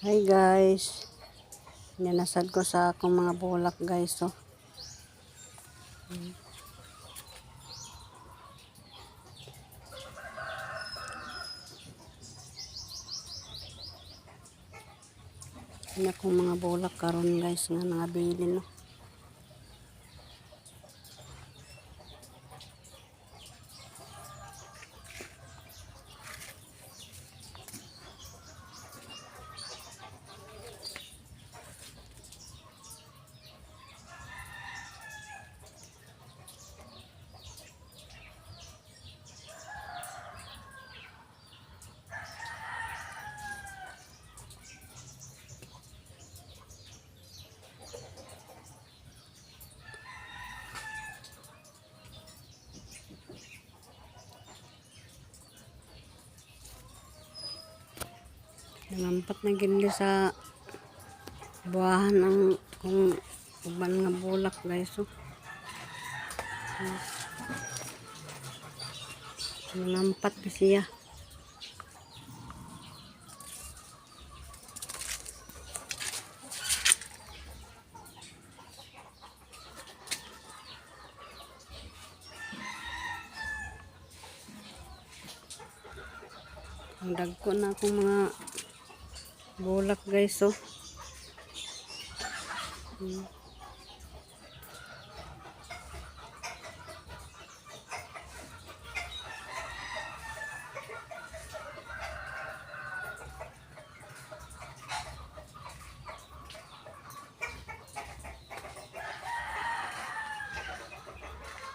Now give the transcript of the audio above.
Hi guys. Nanasad ko sa akong mga bulak, guys, oh. Yan akong mga bulak karon, guys, nga nangabilin, no. Nangampat na gid sa buwahan ang kung uban nga bulak, guys, oh. Nangampat na siya. Ang dagko na akong mga bulak, guys, oh.